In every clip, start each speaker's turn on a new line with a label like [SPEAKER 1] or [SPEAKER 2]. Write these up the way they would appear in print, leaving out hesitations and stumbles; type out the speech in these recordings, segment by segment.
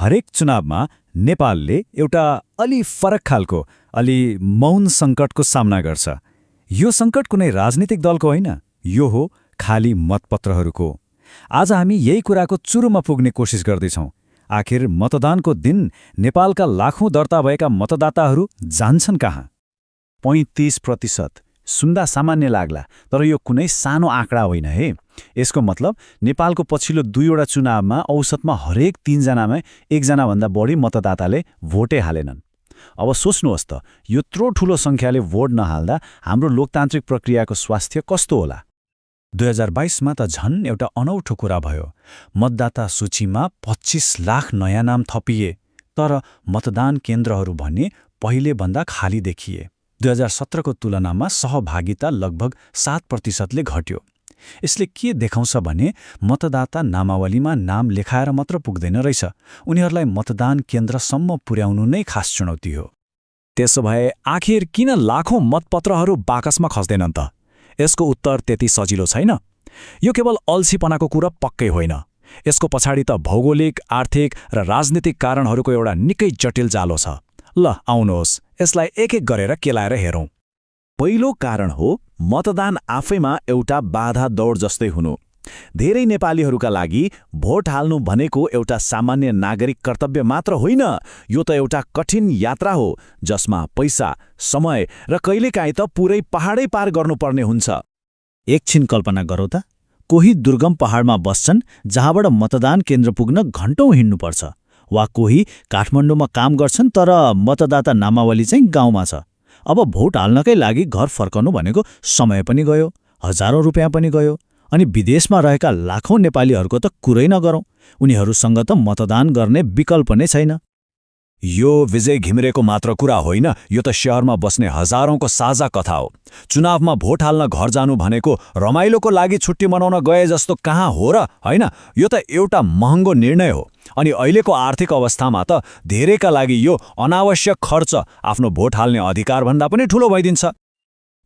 [SPEAKER 1] हरेक चुनावमा नेपालले एउटा अलि फरक खालको अलि मौन सङ्कटको सामना गर्छ। यो सङ्कट कुनै राजनीतिक दलको होइन, यो हो खाली मतपत्रहरूको। आज हामी यही कुराको चुरोमा पुग्ने कोसिस गर्दैछौँ। आखिर मतदानको दिन नेपालका लाखौं दर्ता भएका मतदाताहरू जान्छन् कहाँ?
[SPEAKER 2] 35%। सुन्दा सामान्य लाग्ला, तर यो कुनै सानो आँकडा होइन है। यसको मतलब नेपालको पछिल्लो 2वटा चुनावमा औसतमा हरेक 3 जनामा 1 जनाभन्दा बढी मतदाताले भोटै हालेनन्। अब सोच्नुहोस् त, यत्रो ठूलो सङ्ख्याले भोट नहाल्दा हाम्रो लोकतान्त्रिक प्रक्रियाको स्वास्थ्य कस्तो होला?
[SPEAKER 1] 2022मा त झन् एउटा अनौठो कुरा भयो। मतदाता सूचीमा 25 लाख नयाँ नाम थपिए, तर मतदान केन्द्रहरू भने पहिलेभन्दा खाली देखिए। 2017को तुलनामा सहभागिता लगभग 7%ले घट्यो। यसले के देखाउँछ भने मतदाता नामावलीमा नाम लेखाएर मात्र पुग्दैन रहेछ, उनीहरूलाई मतदान केन्द्रसम्म पुर्याउनु नै खास चुनौती हो।
[SPEAKER 3] त्यसो भए आखिर किन लाखौं मतपत्रहरू बाकसमा खस्दैनन् त? यसको उत्तर त्यति सजिलो छैन। यो केवल अल्छीपनाको कुरा पक्कै होइन। यसको पछाडि त भौगोलिक, आर्थिक र राजनीतिक कारणहरूको एउटा निकै जटिल जालो छ। ल आउनुहोस्, यसलाई एक एक गरेर केलाएर हेरौँ।
[SPEAKER 2] पहिलो कारण हो मतदान आफैमा एउटा बाधा दौड जस्तै हुनु। धेरै नेपालीहरूका लागि भोट हाल्नु भनेको एउटा सामान्य नागरिक कर्तव्य मात्र होइन, यो त एउटा कठिन यात्रा हो जसमा पैसा, समय र कहिलेकाहीँ त पुरै पहाडै पार गर्नुपर्ने हुन्छ।
[SPEAKER 4] एकछिन कल्पना गरौँ त, कोही दुर्गम पहाडमा बस्छन् जहाँबाट मतदान केन्द्र पुग्न घण्टौं हिँड्नुपर्छ, वा कोही काठमाडौँमा काम गर्छन् तर मतदाता नामावली चाहिँ गाउँमा छ। अब भोट हाल्नकै लागि घर फर्कनु भनेको समय पनि गयो, हजारौं रुपियाँ पनि गयो, अनि विदेशमा रहेका लाखौं नेपालीहरूको त कुरै नगरौँ, उनीहरूसँग त मतदान गर्ने विकल्प नै छैन।
[SPEAKER 1] यो विजय घिमिरेको मात्र कुरा होइन, यो त शहरमा बस्ने हजारौंको साझा कथा हो। चुनावमा भोट हाल्न घर जानु भनेको रमाइलोको लागि छुट्टी मनाउन गए जस्तो कहाँ हो र, होइन? यो त एउटा महँगो निर्णय हो। अनि अहिलेको आर्थिक अवस्थामा त धेरैका लागि यो अनावश्यक खर्च आफ्नो भोट हाल्ने अधिकारभन्दा पनि ठूलो भइदिन्छ।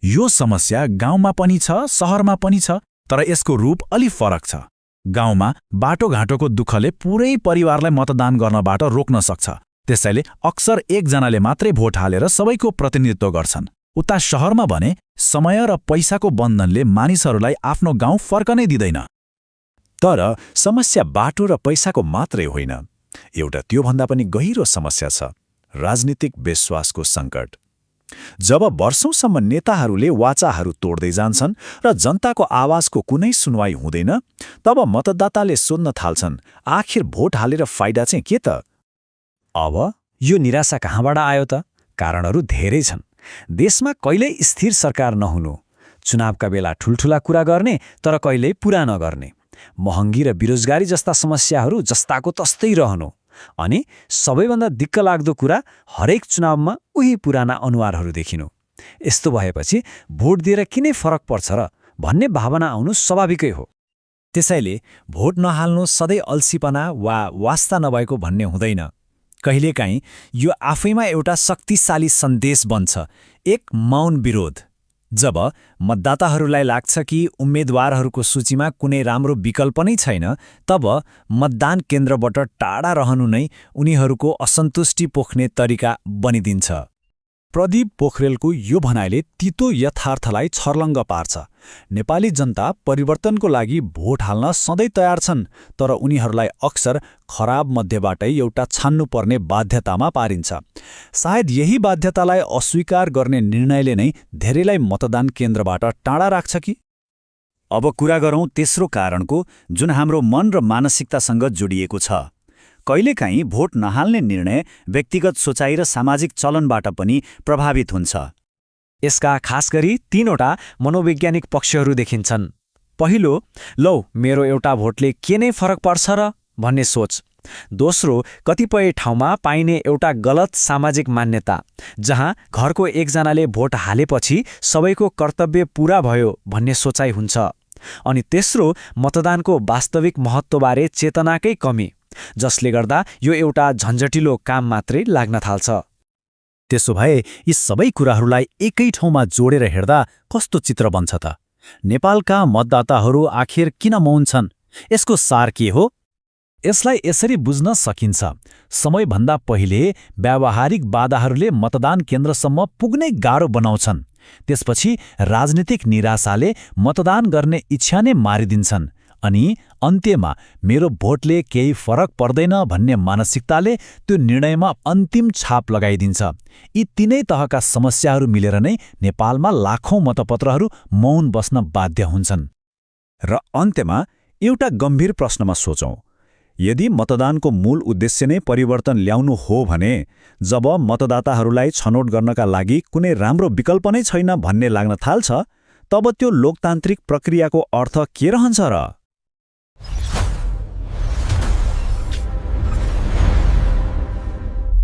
[SPEAKER 3] यो समस्या गाउँमा पनि छ, शहरमा पनि छ, तर यसको रूप अलि फरक छ। गाउँमा बाटोघाटोको दुःखले पुरै परिवारलाई मतदान गर्नबाट रोक्न सक्छ। त्यसैले अक्सर एकजनाले मात्रै भोट हालेर सबैको प्रतिनिधित्व गर्छन्। उता शहरमा भने समय र पैसाको बन्धनले मानिसहरूलाई आफ्नो गाउँ फर्कनै दिँदैन।
[SPEAKER 1] तर समस्या बाटो र पैसाको मात्रै होइन, एउटा त्योभन्दा पनि गहिरो समस्या छ, राजनीतिक विश्वासको सङ्कट। जब वर्षौंसम्म नेताहरूले वाचाहरू तोड्दै जान्छन् र जनताको आवाजको कुनै सुनवाई हुँदैन, तब मतदाताले सोध्न थाल्छन्, आखिर भोट हालेर फाइदा चाहिँ के त?
[SPEAKER 3] अब यो निराशा कहाँबाट आयो त? कारणहरू धेरै छन्। देशमा कहिल्यै स्थिर सरकार नहुनु, चुनावका बेला ठुल्ठुला कुरा गर्ने तर कहिल्यै पुरा नगर्ने, महँगी र बेरोजगारी जस्ता समस्याहरू जस्ताको तस्तै रहनु, अनि सबैभन्दा दिक्कलाग्दो कुरा हरेक चुनावमा उही पुराना अनुहारहरू देखिनु। यस्तो भएपछि भोट दिएर किनै फरक पर्छ र भन्ने भावना आउनु स्वाभाविकै हो।
[SPEAKER 1] त्यसैले भोट नहाल्नु सधैँ अल्छीपना वा वास्ता नभएको भन्ने हुँदैन। कहिलेकाहीँ यो आफैमा एउटा शक्तिशाली सन्देश बन्छ, एक मौन विरोध। जब मतदाताहरूलाई लाग्छ कि उम्मेदवारहरूको सूचीमा कुनै राम्रो विकल्प नै छैन, तब मतदान केन्द्रबाट टाढा रहनु नै उनीहरूको असन्तुष्टि पोख्ने तरिका बनिदिन्छ।
[SPEAKER 3] प्रदीप पोखरेलको यो भनाइले तितो यथार्थलाई छर्लङ्ग पार्छ। नेपाली जनता परिवर्तनको लागि भोट हाल्न सधैँ तयार छन्, तर उनीहरूलाई अक्सर खराब मध्येबाटै एउटा छान्नुपर्ने बाध्यतामा पारिन्छ। सायद यही बाध्यतालाई अस्वीकार गर्ने निर्णयले नै धेरैलाई मतदान केन्द्रबाट टाढा राख्छ कि?
[SPEAKER 4] अब कुरा गरौँ तेस्रो कारणको, जुन हाम्रो मन र मानसिकतासँग जोडिएको छ। कहिलेकाहीँ भोट नहाल्ने निर्णय व्यक्तिगत सोचाइ र सामाजिक चलनबाट पनि प्रभावित हुन्छ।
[SPEAKER 3] यसका खास गरी 3वटा मनोवैज्ञानिक पक्षहरू देखिन्छन्। पहिलो, लौ मेरो एउटा भोटले के नै फरक पर्छ र भन्ने सोच। दोस्रो, कतिपय ठाउँमा पाइने एउटा गलत सामाजिक मान्यता, जहाँ घरको एकजनाले भोट हालेपछि सबैको कर्तव्य पूरा भयो भन्ने सोचाइ हुन्छ। अनि तेस्रो, मतदानको वास्तविक महत्त्वबारे चेतनाकै कमी, जसले गर्दा यो एउटा झन्झटिलो काम मात्रै लाग्न थाल्छ।
[SPEAKER 4] त्यसो भए यी सबै कुराहरूलाई एकै ठाउँमा जोडेर हेर्दा कस्तो चित्र बन्छ त? नेपालका मतदाताहरू आखिर किन मौन छन्? यसको सार के हो?
[SPEAKER 1] यसलाई यसरी बुझ्न सकिन्छ। समयभन्दा पहिले व्यावहारिक बाधाहरूले मतदान केन्द्रसम्म पुग्नै गाह्रो बनाउँछन्। त्यसपछि राजनीतिक निराशाले मतदान गर्ने इच्छा नै मारिदिन्छन्। अनि अन्त्यमा मेरो भोटले केही फरक पर्दैन भन्ने मानसिकताले त्यो निर्णयमा अन्तिम छाप लगाइदिन्छ। यी तीनै तहका समस्याहरू मिलेर नै नेपालमा लाखौं मतपत्रहरू मौन बस्न बाध्य हुन्छन्।
[SPEAKER 2] र अन्त्यमा एउटा गम्भीर प्रश्नमा सोचौं, यदि मतदानको मूल उद्देश्य नै परिवर्तन ल्याउनु हो भने जब मतदाताहरूलाई छनौट गर्नका लागि कुनै राम्रो विकल्प नै छैन भन्ने लाग्न थाल्छ, तब त्यो लोकतान्त्रिक प्रक्रियाको अर्थ के रहन्छ र?